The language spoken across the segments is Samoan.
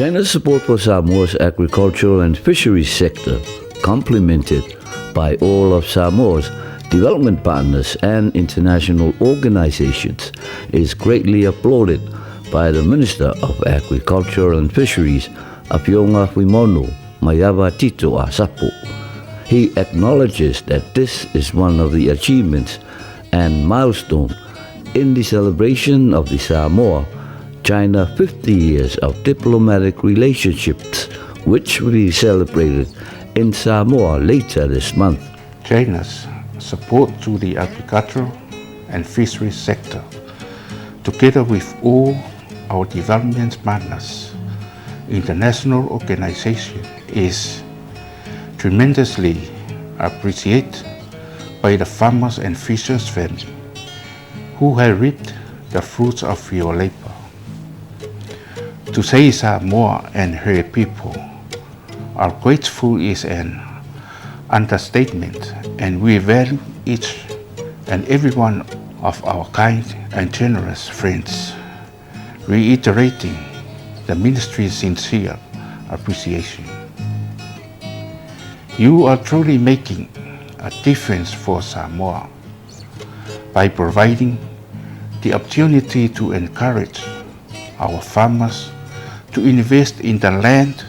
China's support for Samoa's agricultural and fisheries sector, complemented by all of Samoa's development partners and international organizations, is greatly applauded by the Minister of Agriculture and Fisheries, Afioga Fuimaono Maiava Tito Asapo. He acknowledges that this is one of the achievements and milestone in the celebration of the Samoa China 50 years of diplomatic relationships, which will be celebrated in Samoa later this month. China's support to the agricultural and fisheries sector, together with all our development partners, international organization, is tremendously appreciated by the farmers and fishers family who have reaped the fruits of your labor. To say Samoa and her people are grateful is an understatement, and we value each and every one of our kind and generous friends, reiterating the ministry's sincere appreciation. You are truly making a difference for Samoa by providing the opportunity to encourage our farmers to invest in the land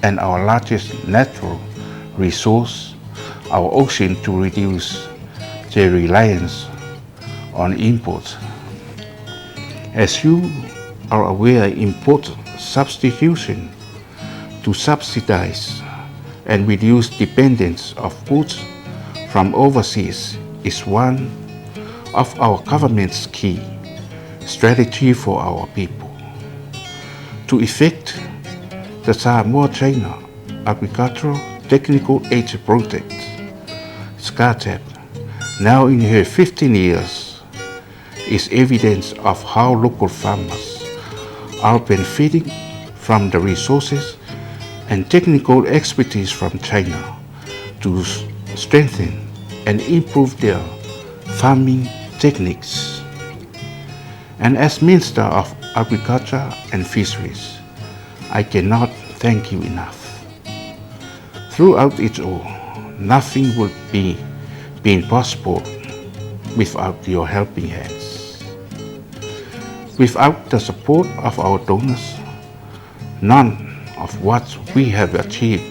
and our largest natural resource, our ocean, to reduce their reliance on imports. As you are aware, import substitution to subsidize and reduce dependence of goods from overseas is one of our government's key strategy for our people. To effect the Samoa China Agricultural Technical Aid Project, SCATAP, now in her 15 years, is evidence of how local farmers are benefiting from the resources and technical expertise from China to strengthen and improve their farming techniques. And as Minister of Agriculture and Fisheries, I cannot thank you enough. Throughout it all, nothing would be been possible without your helping hands. Without the support of our donors, none of what we have achieved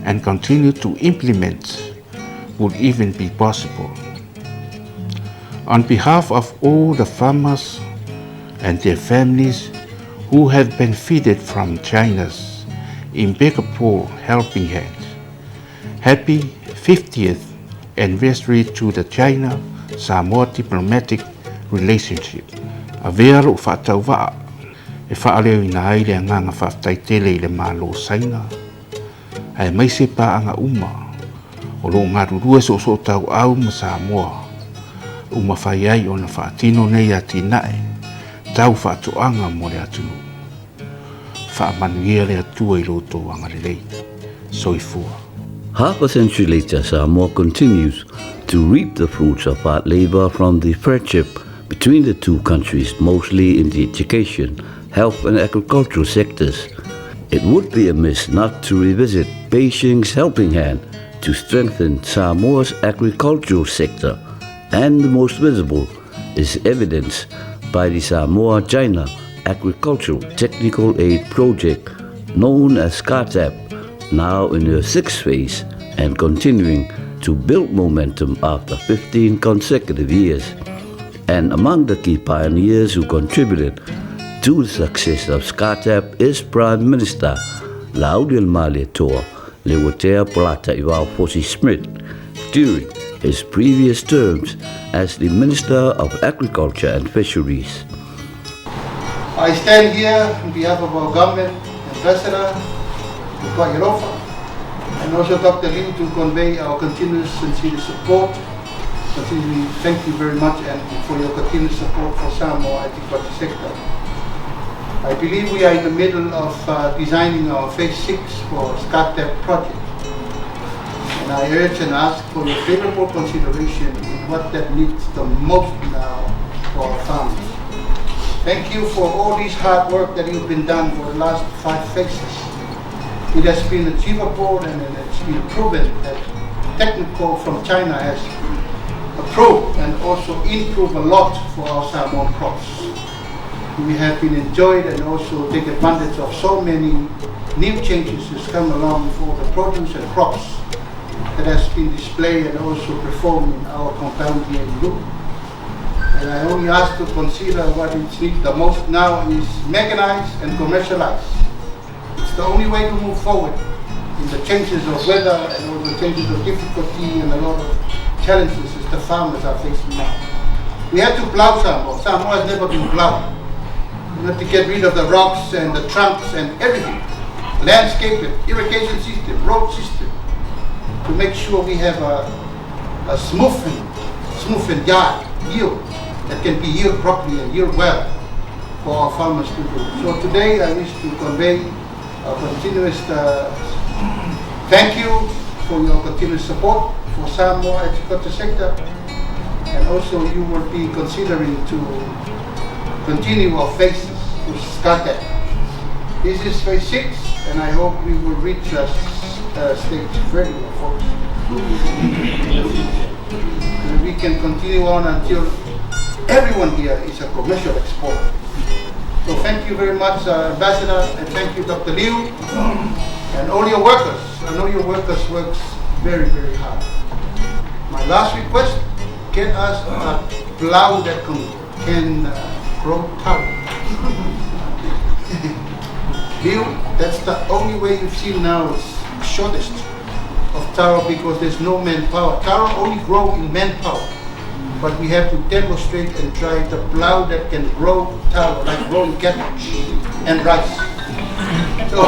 and continue to implement would even be possible. On behalf of all the farmers and their families who have benefited from China's impeccable helping hand, happy 50th anniversary to the China-Samoa diplomatic relationship. Avea lo'u fa'atauvaa e fa'aleoina ai le agaga fa'afetai tele i le Malo o Saina, aemaise paaga uma o lo'o galulue so'oso'otau'au ma Samoa ua mafai ai ona fa'atino nei atina'e tau fa'ato'aga mo le atunuu. Fa'amanuia le Atua i lo outou agalelei. Soifua. Half a century later, Samoa continues to reap the fruits of hard labor from the friendship between the two countries, mostly in the education, health and agricultural sectors. It would be amiss not to revisit Beijing's helping hand to strengthen Samoa's agricultural sector, and the most visible is evidenced by the Samoa-China Agricultural Technical Aid Project, known as SCATAP, now in her sixth phase and continuing to build momentum after 15 consecutive years. And among the key pioneers who contributed to the success of SCATAP is Prime Minister Laaulialemalietoa Leuatea Polataivao Fosi Smith during his previous terms as the Minister of Agriculture and Fisheries. I stand here on behalf of our government, Ambassador Tupa'irofa, and also Dr. Liu to convey our continuous sincere support. Continually thank you very much and for your continued support for Samoa agriculture sector. I believe we are in the middle of designing our phase 6 for SCATAP project. And I urge and ask for your favorable consideration in what that needs the most now for our farmers. Thank you for all this hard work that you've been done for the last 5 phases. It has been achievable and it's been proven that technical from China has approved and also improved a lot for our Samoan crops. We have been enjoyed and also take advantage of so many new changes that's come along for the produce and crops that has been displayed and also performed in our compound here in Nu'u. And I only ask to consider what it needs the most now is mechanize and commercialize. It's the only way to move forward in the changes of weather and all the changes of difficulty and a lot of challenges that the farmers are facing now. We have to plow Samoa. Samoa has never been plowed. We have to get rid of the rocks and the trunks and everything. Landscape it, irrigation system, road system, to make sure we have a smooth and yard yield that can be yield properly and yield well for our farmers to do. So today I wish to convey a continuous thank you for your continuous support for Samoa agriculture sector, and also you will be considering to continue our phases to SCATEP. This is phase 6, and I hope we will reach a stage 30 or 40 in the future. And we can continue on until everyone here is a commercial exporter. So thank you very much, Ambassador, and thank you, Dr. Liu, and all your workers. I know your workers works very, very hard. My last request, get us a plow that can grow taro. Liu, that's the only way you've seen now is shortest of taro because there's no manpower. Taro only grow in manpower. But we have to demonstrate and try the plow that can grow taro, like growing cabbage and rice. So,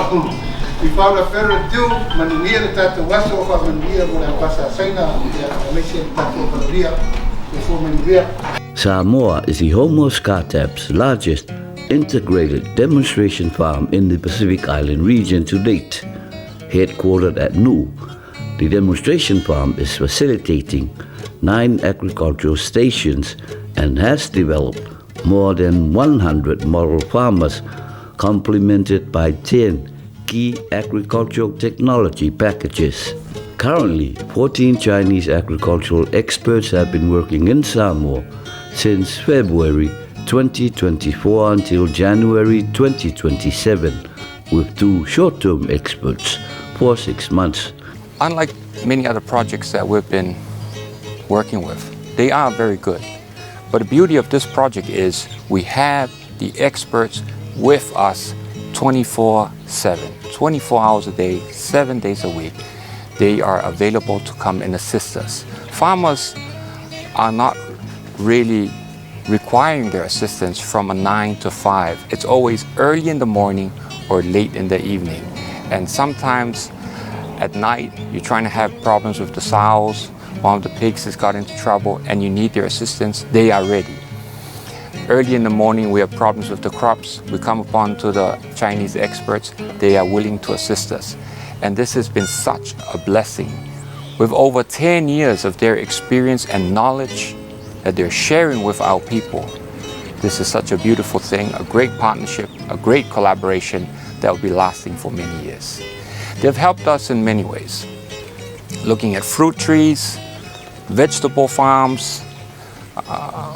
without a further ado, manuia le tatou aso, fa manuia mo le ambasa Saina, aemaise le tatou manuia, before manuia. Samoa is the home of SCATEP's largest integrated demonstration farm in the Pacific Island region to date. Headquartered at Nu'u, the demonstration farm is facilitating 9 agricultural stations and has developed more than 100 model farmers, complemented by 10 key agricultural technology packages. Currently, 14 Chinese agricultural experts have been working in Samoa since February 2024 until January 2027, with 2 short-term experts for 6 months. Unlike many other projects that we've been working with, they are very good. But the beauty of this project is we have the experts with us 24/7, 24 hours a day, 7 days a week. They are available to come and assist us. Farmers are not really requiring their assistance from a 9 to 5. It's always early in the morning or late in the evening. And sometimes at night, you're trying to have problems with the sows, one of the pigs has got into trouble and you need their assistance, they are ready. Early in the morning, we have problems with the crops. We come upon to the Chinese experts, they are willing to assist us. And this has been such a blessing. With over 10 years of their experience and knowledge that they're sharing with our people, this is such a beautiful thing, a great partnership, a great collaboration that will be lasting for many years. They've helped us in many ways. Looking at fruit trees, vegetable farms,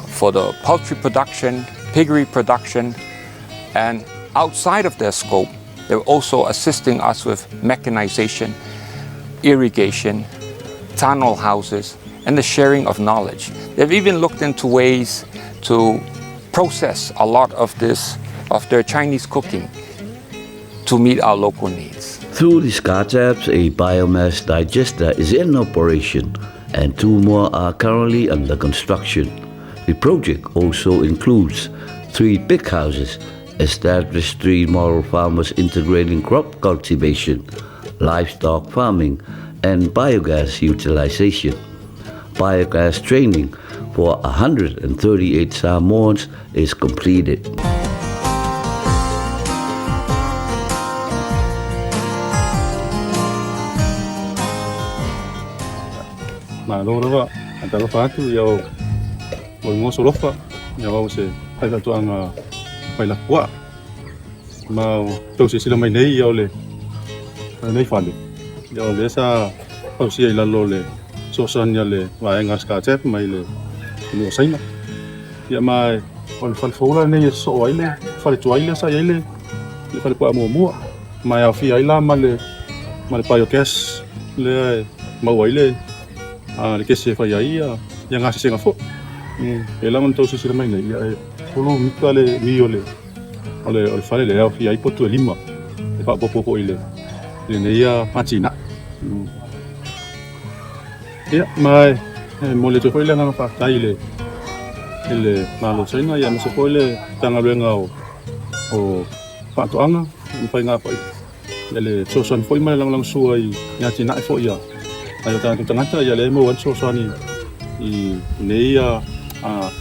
for the poultry production, piggery production, and outside of their scope, they're also assisting us with mechanization, irrigation, tunnel houses, and the sharing of knowledge. They've even looked into ways to process a lot of their Chinese cooking to meet our local needs. Through the SCATEPs, a biomass digester is in operation and 2 more are currently under construction. The project also includes 3 big houses, established 3 model farmers integrating crop cultivation, livestock farming, and biogas utilization. Biogas training for 138 Samoans is completed. Malo lava, a talofa atu i au o i ngoso lofa, ia wau se hai whatuanga mai lapuaa. Ma ua tou silasila mai nei, ia o le lenei fale, ia o lea sa fausia i lalo o le fesoasoani a le vaega a le SCADeP mai le atunuu o Saina. Ia ma o le fale fou la lenei e sosoo ai le fale tuai lea sa i ai le fale puaa muamua. Ma e aofia ai la ma le biogas lea e maua ai le kesi e fai ai ia gasesega foi. E la ona tou silasila mai nei, ia e 10 mita le umi o le fale lea e aofia ai potu e 5 e faaopoopo foi i lenei atinae. Ia, ma e momoli atu foi le agaga faafetai i le Malo o Saina, aemaise foi le Matagaluega o Faatoaga ma Faiga Faiva, ia le fesoasoani foi ma le lagolagosua i atinae foi a nai o tatou tagata, ia lea e maua ai le fesoasoani i nei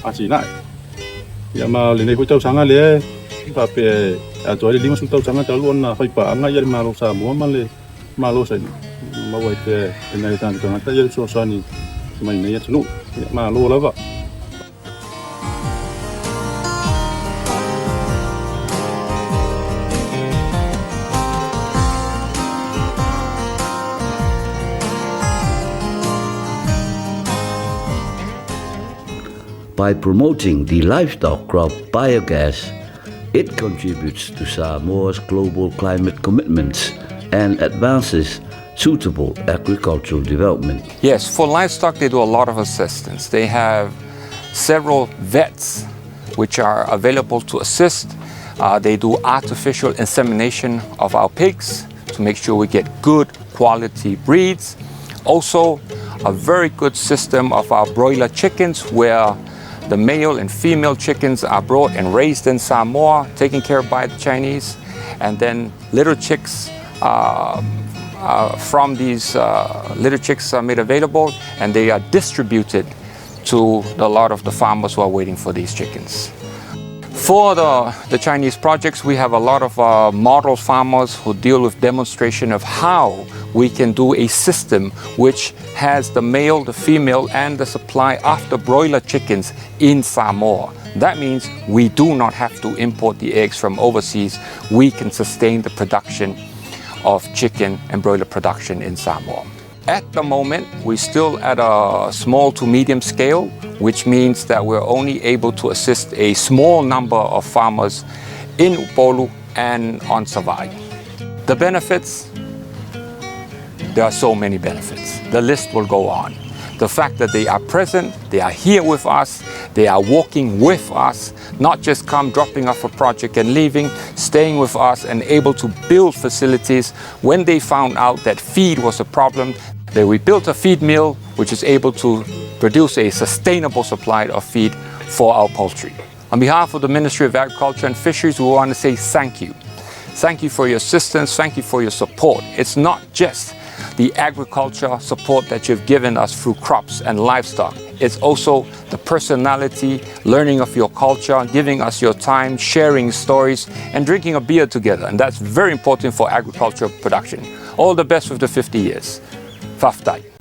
atinae. Ia ma o lenei foi tausaga lea e faapea e atoa ai le 50 tausaga talu ona faipaaga le Malo o Samoa ma le Malo o Saina, maua ai pea e nai o tatou tagata le fesoasoani mai nei atunuu. Ia malo lava. By promoting the livestock crop biogas, it contributes to Samoa's global climate commitments and advances suitable agricultural development. Yes, for livestock, they do a lot of assistance. They have several vets which are available to assist. They do artificial insemination of our pigs to make sure we get good quality breeds. Also, a very good system of our broiler chickens where the male and female chickens are brought and raised in Samoa, taken care of by the Chinese, and then little chicks from these little chicks are made available, and they are distributed to a lot of the farmers who are waiting for these chickens. For the Chinese projects, we have a lot of model farmers who deal with demonstration of how we can do a system which has the male, the female, and the supply of the broiler chickens in Samoa. That means we do not have to import the eggs from overseas. We can sustain the production of chicken and broiler production in Samoa. At the moment, we're still at a small to medium scale, which means that we're only able to assist a small number of farmers in Upolu and on Savai'i. The benefits, there are so many benefits. The list will go on. The fact that they are present, they are here with us, they are walking with us, not just come dropping off a project and leaving, staying with us and able to build facilities. When they found out that feed was a problem, then we built a feed mill which is able to produce a sustainable supply of feed for our poultry. On behalf of the Ministry of Agriculture and Fisheries, we want to say thank you. Thank you for your assistance, thank you for your support. It's not just the agriculture support that you've given us through crops and livestock. It's also the personality, learning of your culture, giving us your time, sharing stories, and drinking a beer together. And that's very important for agriculture production. All the best with the 50 years. Faafetai.